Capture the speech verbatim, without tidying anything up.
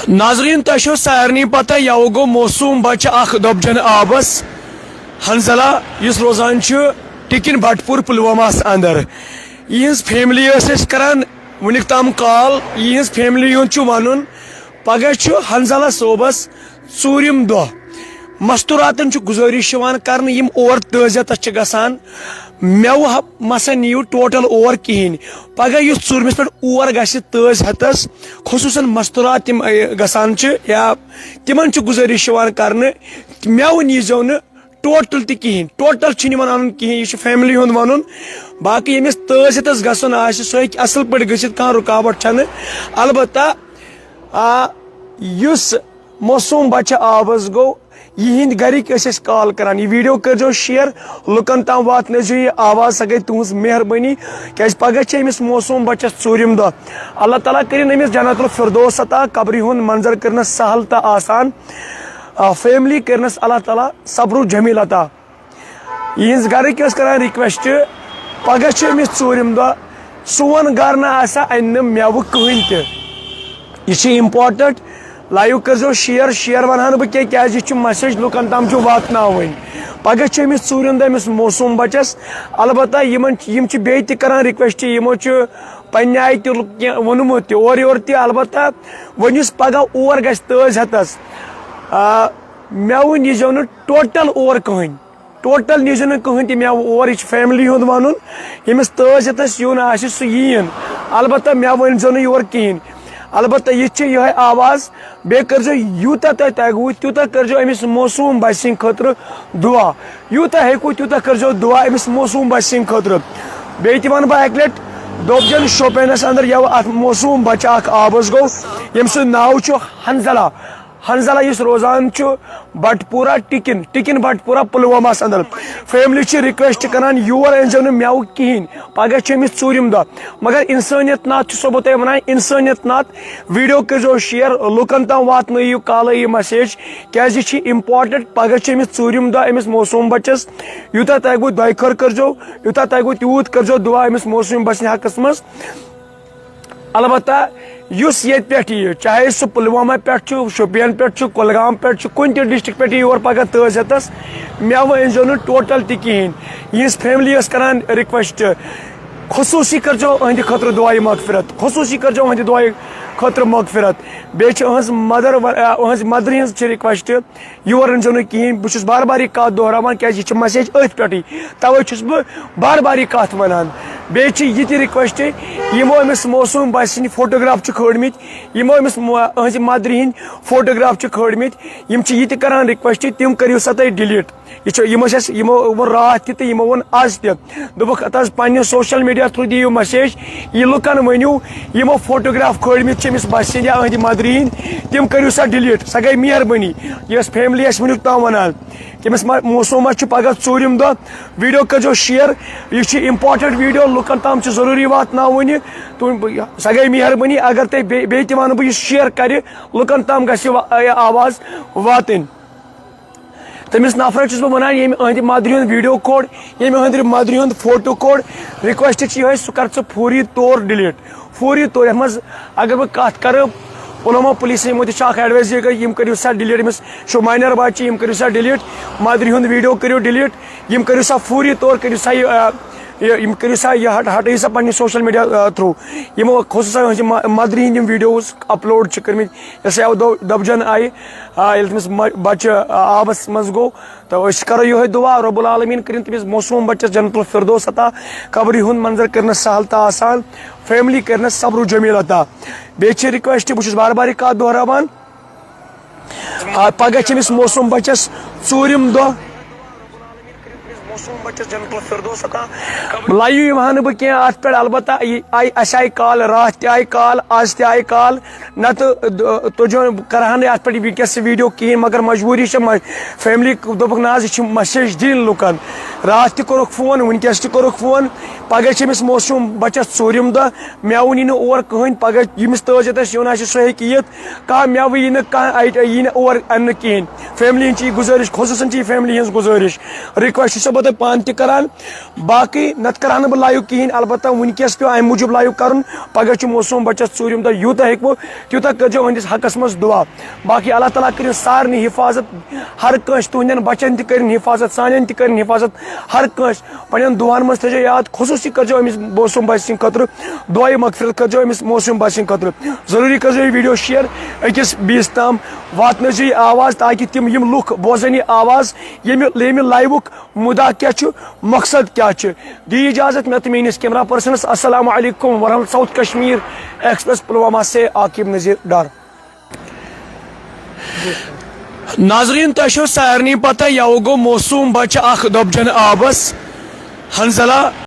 ناظرین، تۄہہِ چھو سارنٕے پتہ، یَوٕ گوٚو موسوم بچہ اکھ دۄبجن آبس۔ حنزلہ، یُس روزان چھُ ٹِکِن بٹپور پلواماہس اندر۔ یِہنٛز فیملی ٲس اَسہِ کران وُنیُک تام کال۔ یِہنٛز فیملی ہُنٛد چھُ ونُن، پگاہ چھُ حنزلہ صٲبس ژوٗرِم دۄہ۔ مستوراتن چھُ گُزٲرِش یِوان کرنہٕ، یِم اور تٲزیتس چھِ گژھان، مٮ۪وٕ ہا-، مسا نِیِو ٹوٹل اور کِہینۍ۔ پگاہ یُس ژوٗرمِس پٮ۪ٹھ اور گژھِ تٲزیتس، خصوٗصن مستورات یِم، اے، گژھان چھِ، یا تِمن چھُ گُزٲرِش یِوان کرنہٕ، مٮ۪وٕ نیٖزیو نہٕ ٹوٹل تہِ کِہینۍ۔ ٹوٹل چھُنہٕ یِوان اَنُن کِہینۍ، یہِ چھُ فیملی ہُنٛد وَنُن۔ باقٕے ییٚمِس تٲزیتس گژھُن آسہِ، سُہ ہیٚکہِ اَصٕل پٲٹھۍ گٔژھِتھ، کانٛہہ رُکاوٹ چھَنہٕ۔ البتہ، آ، یُس موسوم بچہ آبس گوٚو، یِہنٛدۍ گرِکۍ ٲسۍ اَسہِ کال کران، یہِ ویڈیو کٔرزیو شیئر، لُکن تام واتنٲیزیو یہِ آواز، سۄ گٔے تُہنٛز مہربٲنی، کیازِ پگاہ چھِ أمِس موسوم بچس ژوٗرِم دۄہ۔ اللہ تعالیٰ کٔرِن أمِس جنت الفردوس عطا، قبرِ ہُنٛد منظر کٔرنس سہل تہٕ آسان، آ، فیملی کٔرنس اللہ تعالیٰ صبر و جمیل عطا۔ یِہنٛز گرٕکۍ ٲسۍ کران ریکویسٹ، پگاہ چھُ أمِس ژوٗرِم دۄہ، سون گرٕ نہ آسہِ ہا انہِ نہٕ مٮ۪وٕ کٕہٕنۍ تہِ۔ یہِ چھِ امپورٹنٹ، لایو کٔرزیو شیئر، شیئر ونہٕ ہا نہٕ بہٕ کینٛہہ، کیازِ یہِ چھُ میسیج لُکن تام چھُ واتناوٕنۍ۔ پگاہ چھُ أمِس ژوٗرِم دۄہ، أمِس موسوم بچس۔ البتہ یِمن، یِم چھِ بیٚیہِ تہِ کران ریکویسٹ، یِمو چھُ پننہِ آیہِ تہِ لُک-، کینٛہہ ووٚنمُت تہِ اورٕ یورٕ تہِ، البتہ وۄنۍ یُس پگاہ اور گژھِ تٲزیتس، آ، مٮ۪وٕ نیٖزیو نہٕ ٹوٹل اور کٕہٕنۍ۔ ٹوٹل نیٖزیو نہٕ کٕہٕنۍ تہِ مٮ۪وٕ اور، یہِ چھُ فیملی ہُنٛد وَنُن۔ ییٚمِس تٲزیتس یُن آسہِ، سُہ یِیِن۔ البتہ مٮ۪وٕ أنۍزیو نہٕ یور کِہیٖنۍ۔ البتہ یہِ چھِ یِہوٚے آواز، بیٚیہِ کٔرۍزیو یوٗتاہ تۄہہِ تَگوٕ، تیوٗتاہ کٔرۍزیو أمِس موسوٗم بچہِ سٕنٛدِ خٲطرٕ دُعا۔ یوٗتاہ ہیٚکِو، تیوٗتاہ کٔرۍزیو دُعا أمِس موسوٗم بچہِ سٕنٛدِ خٲطرٕ۔ بیٚیہِ تہِ وَنہٕ بہٕ اَکہِ لَٹہِ، دوٚپجَن شوپینَس اَندَر یَوٕ اَتھ موسوٗم بچہِ اَکھ آبَس گوٚو، ییٚمہِ سُنٛد ناو چھُ حنزلہ۔ حنزلہ یُس روزان چھُ بٹپورہ ٹِکِن، ٹِکِن بٹپورہ پلواماہس اندر۔ فیملی چھِ ریکویسٹ کران، یور أنۍزیو نہٕ مٮ۪وٕ کِہینۍ، پگاہ چھُ أمِس ژوٗرِم دۄہ۔ مگر انسٲنیت ناتھ چھُسو بہٕ تۄہہِ ونان، انسٲنیت ناتھ۔ ویڈیو کٔرۍزیو شیئر، لُکن تام واتنٲیِو کالے یہِ میسیج، کیازِ یہِ چھِ امپورٹنٹ۔ پگاہ چھُ أمِس ژوٗرِم دۄہ، أمِس موسوٗم بچس۔ یوٗتاہ تۄہہِ گوٚو دۄیہِ خٲر کٔرۍزیو، یوٗتاہ تۄہہِ گوٚو تیوٗت کٔرۍزیو دُعا أمِس موسوٗم بچہِ سٕنٛدِ حقس منٛز۔ البتہ یُس ییٚتہِ پٮ۪ٹھ یِیہِ، چاہے سُہ پُلوامہ پٮ۪ٹھ چھُ، شوپین پٮ۪ٹھ چھُ، کُلگام پٮ۪ٹھ چھُ، کُنہِ تہِ ڈسٹرکٹ پٮ۪ٹھ یِیہِ یور پگاہ تٲزیتس، مٮ۪وٕ أنۍزیو نہٕ ٹوٹل تہِ کِہینۍ۔ یِہنٛز فیملی ٲس کران ریکویسٹ، خصوٗصی کٔرۍزیو أہنٛدِ خٲطرٕ دُعایہِ مغفرت، خصوٗصی کٔرۍزیو أہنٛدِ دُعایہِ خٲطرٕ مغفرت۔ بیٚیہِ چھِ أہنٛز مدر و-، آ، أہنٛز مدرِ ہٕنٛز چھِ ریکویسٹ، یور أنۍزیو نہٕ کِہیٖنۍ۔ بہٕ چھُس بار بار یہِ کَتھ دۄہراوان، کیٛازِ یہِ چھِ میسیج أتھۍ پٮ۪ٹھٕے، تَوَے چھُس بہٕ بار بار یہِ کَتھ وَنان۔ بیٚیہِ چھِ یہِ تہِ ریکویسٹ، یِمو أمِس موسوٗم بچہِ سٕنٛدۍ فوٹوگراف چھِ کھٲڑمٕتۍ، یِمو أمِس مو-، أہٕنٛزِ مدرِ ہٕنٛدۍ فوٹوگراف چھِ کھٲڑمٕتۍ، یِم چھِ یہِ تہِ کَران ریکویسٹ، تِم کٔرِو سا تُہۍ ڈِلیٖٹ۔ یہِ چھُ، یِم ٲسۍ اَسہِ، یِمو ووٚن راتھ تہِ تہٕ یِمو ووٚن آز تہِ۔ دوٚپُکھ، اَتھ حظ پننہِ سوشل میڈیا تھرو دِیِو میسیج، یہِ لُکن ؤنِو، یِمو فوٹوگراف کھٲڑمٕتۍ چھِ أمِس بچہِ سٕنٛدِ یا أہٕنٛدِ مدرِ ہٕنٛدۍ، تِم کٔرِو سا ڈِلیٖٹ۔ سۄ گٔے مہربٲنی۔ یہِ ٲس فیملی اَسہِ وٕنیُک تام وَنان کہِ أمِس ما-، موسوٗمس چھُ پگاہ ژوٗرِم دۄہ۔ ویڈیو کٔرۍزیو شیئر، یہِ چھِ امپورٹنٹ ویڈیو، لُکن تام چھُ ضروٗری واتناوُن یہِ۔ تُہۍ، سۄ گٔے مہربٲنی۔ اگر تۄہہِ بیٚیہِ، بیٚیہِ تہِ وَنہٕ بہٕ، یہِ شیئر کرِ، لُکن تام گژھِ یہِ وا-، یہِ آواز واتٕنۍ۔ تٔمِس نفرس چھُس بہٕ وَنان، ییٚمۍ أہٕنٛدِ مدرِ ہُنٛد ویڈیو کوٚڑ، ییٚمۍ أہٕنٛدِ مدرِ ہُنٛد فوٹو کوٚڑ، ریکویسٹ چھِ یِہوٚے، سُہ کر ژٕ فوری طور ڈِلیٖٹ، فوری طور۔ یَتھ منٛز اگر بہٕ کَتھ کَرٕ، پُلوامہ پُلیٖسَن یِمو تہِ چھِ اَکھ ایڈوایزری کٔرۍ، یِم کٔرِو سا ڈِلیٖٹ، أمِس چھُ ماینر بچہِ، یِم کٔرِو سا ڈِلیٖٹ، مدرِ ہُنٛد ویڈیو کٔرِو ڈِلیٖٹ، یِم کٔرِو سا فوری طور، کٔرِو سا یہِ، آ، یہِ، یِم کٔرِو سا یہِ ہٹ-، ہٹٲیِو سا پننہِ سوشل میڈیا، آ، تھرو۔ یِمو خصوٗصاً أہٕنٛزِ مَ-، مدرِ ہِنٛدۍ یِم ویڈیوز اپلوڈ چھِ کٔرمٕتۍ، یۄس یَوٕ دۄ-، دۄبجن آیہِ، آ، ییٚلہِ تٔمِس مَ-، بَچہٕ، آ، آبَس منٛز گوٚو، تہٕ أسۍ کَرو یِہوٚے دُعا، رب العالمین کٔرِن تٔمِس معصوٗم بَچَس جنت الفردوس عطا، قبرِ ہُنٛد منظر کٔرنَس سہل تہٕ آسان، فیملی کٔرنَس صبر و جمیٖل عطا۔ بیٚیہِ چھِ رِکویسٹ، بہٕ چھُس بار بار یہِ کَتھ دۄہراوان، آ، پَگاہ چھِ أمِس معصوٗم بَچَس ژوٗرِم دۄہ۔ لایِو یِمہٕ ہا نہٕ بہٕ کینٛہہ اَتھ پٮ۪ٹھ، البتہ یہِ آیہِ، اَسہِ آیہِ کال، راتھ تہِ آیہِ کال، آز تہِ آیہِ کال، نَتہٕ، آ، تُجو-، کرٕ ہا نہٕ اَتھ پٮ۪ٹھ وٕنکیٚس ویٖڈیو کِہیٖنۍ، مگر مجبوٗری چھےٚ، مج-، فیملی دوٚپُکھ، "نہ حظ، یہِ چھِ میسیج دِنۍ لُکَن۔" راتھ تہِ کوٚرُکھ فون، وٕنکیٚس تہِ کوٚرُکھ فون۔ پگاہ چھِ أمِس معصوم بَچَس ژوٗرِم دۄہ، مٮ۪وٕ یی نہٕ اور کٕہٕنۍ۔ پگاہ ییٚمِس تٲجَتَس یُن آسہِ، سُہ ہیٚکہِ یِتھ۔ کانٛہہ مٮ۪وٕ یی نہٕ، کانٛہہ آیٹ-، یی نہٕ اور اَننہٕ کِہیٖنۍ۔ فیملی ہِنٛز چھِ یہِ گُزٲرِش، خصوٗصاً چھِ یہِ فیملی ہِنٛز گُزٲرِش۔ رِکوٮ۪سٹ چھُسو بہٕ تۄہہِ پانہٕ تہِ کَران، باقٕے نَتہٕ کَرٕ ہا نہٕ بہٕ لایِو کِہیٖنۍ۔ البتہ وٕنکیٚس پیوٚو اَمہِ موٗجوٗب لایِو کَرُن، پگاہ چھُ معصوم بَچَس ژوٗرِم دۄہ، یوٗتاہ ہیٚکِوٕ تیوٗتاہ کٔرۍزیو أہٕنٛدِس حقَس منٛز دُعا۔ باقٕے اللہ تعالیٰ کٔرِن سارنٕے حِفاظت، ہر کٲنٛسہِ، تُہٕنٛدٮ۪ن بَچَن تہِ کٔرِن حِفاظت، سانٮ۪ن تہِ کٔرِن حِفاظت، ہر کٲنٛسہِ۔ پنٛنٮ۪ن دُعاہَن منٛز تھٲیزیو یاد، خصوٗصی کٔرۍزیو أمِس معصوم بَچہِ سٕنٛدِ خٲطرٕ دُعایہِ مغفرت، کٔرۍزیو أمِس معصوم بَچہِ سٕنٛدِ خٲطرٕ۔ ضروٗری کٔرۍزیو یہِ ویٖڈیو شِیَر أکِس بیٚیِس تام واتنٲیزیو یہِ آواز، تاکہِ تِم یِم لُکھ بوزَن یہِ آواز، ییٚمہِ، ییٚمہِ لایِوُک مُدا کیٛاہ چھُ، مقصد کیٛاہ چھُ۔ دِیِو اِجازت مےٚ تہٕ میٛٲنِس کیمرہ پٔرسَنَس۔ السلام علیکم ورحمۃ، ساؤتھ کشمیر ایکسپریس پلوامہ سے عاقب نذیر ڈار۔ ناظرین، تۄہہِ چھو سارنٕے پتہ، یَوٕ گوٚو معصوم بچہ اکھ دۄبجن آبس۔ حنزلہ،